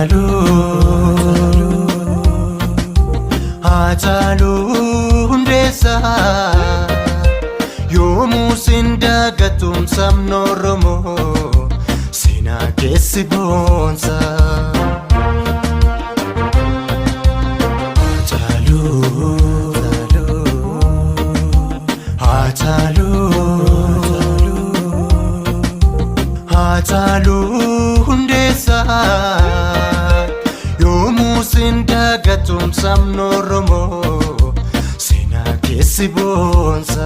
Haacaaluu Haacaaluu Hundeessaa yoomuu sin dagatuun sabni Oromoo seenaa keessi boonsa. Haacaaluu Haacaaluu Haacaaluu Hundeessaa yoomuu sin dagatuun sabni Oromoo seenaa keessi boonsa.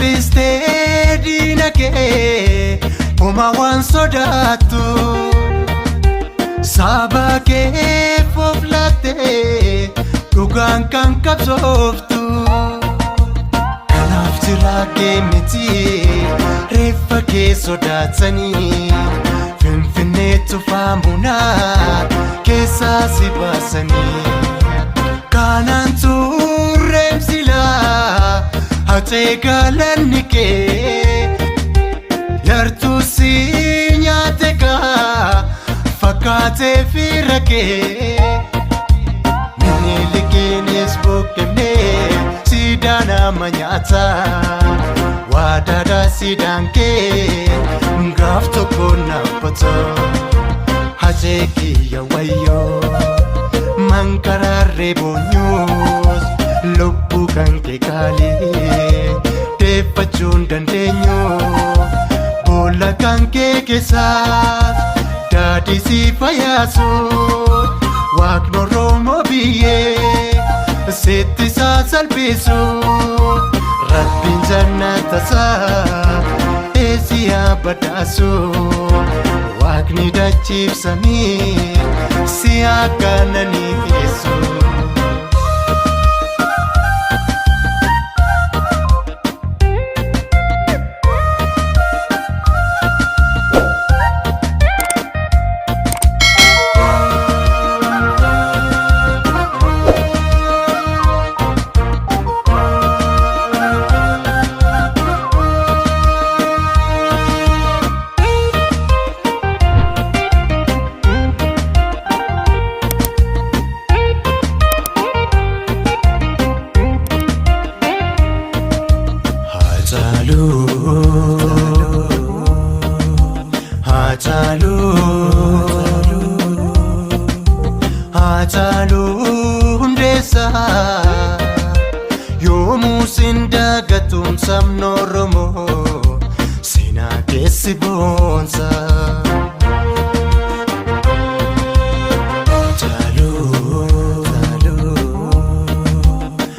Salphistee diina kee homaa waan sodaattu saba keef of laattee dhugaan kan qabsooftu. Kanaaf jiraa kee miti reeffa kee sodaatanii Finfinnee tufaamunaa keessaa si baasanii. Kanaan turreem silaa hacee galanni kee yartuu si nyaate kaa fakkaatee fira kee. Minilikiinis buqqifnee siidaa nama nyaata waadaadhaa siidaan kee gaaf tokko naabbata hacee kiyya wayyoo mankaraarree boonyuus lubbuu kan kee qaalii deeffachuun dandeenyu boolla kan kee keessaas daadhii si fayyaasu waaqni Oromoo biyyee sitti isaa salphisu rabbiin jannata isaa eesiyaa badhaasu waaqni dachiifsamii si akkananiisu. Haacaaluu Haacaaluu Haacaaluu Hundeessaa yoomuu sin dagatuun sabni Oromoo seenaa keessi boonsa. Haacaaluu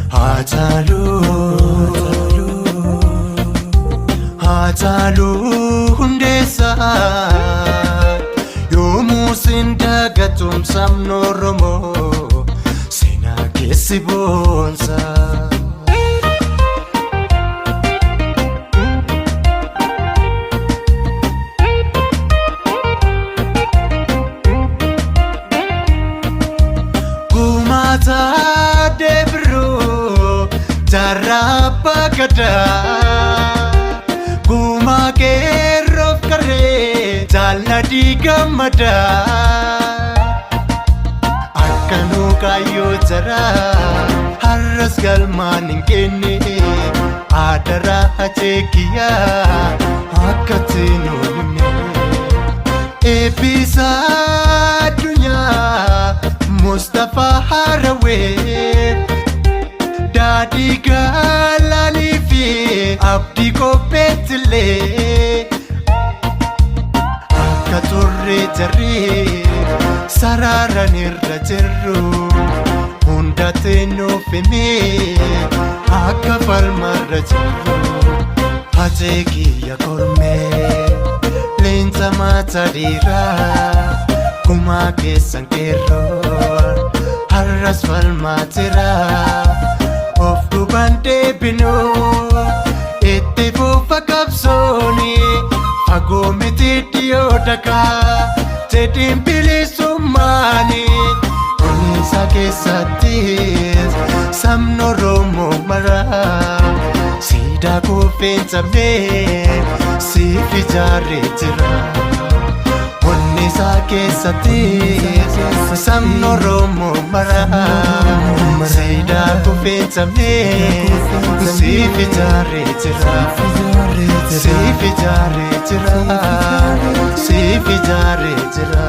Haacaaluu Haacaaluu Hundeessaa yoomuu sin dagatuun sabni Oromoo seenaa keessi boonsa. Gumaata deebiruu jaarraa abbaa gadaa gumaa qeerroof qarree jaalladii gammadaa akkanuu kaayyoo jaraa har'as galmaan hin kenne adaraa hacee kiyyaa akka nuun himne. Eebbisa addunyaa Mustafaa Harawee, daadhii galaanii fi abdii qopheettillee akka turre jarree saraaran irra jirru hundatti nuuf himee akka falmarra jirru. Hacee kiyya kormee, leenca maata dhiiraa, kumaa keessan qeerroo har'as falmaa jira. Of duubaan deebinuu, itti fufa qabsooni, fagoo miti dhiyoo dhagaa jedhiin bilisummaani. Onnee keessattis sabni Oromoo maraa siidaa kuufeen cabnee siif ijaarree jira. Onnee isaa keessattis sabni Oromoo maraa siidaa kuufeen cabnee siif ijaarree jira. Siif ijaarree jira. Siif ijaarree jira.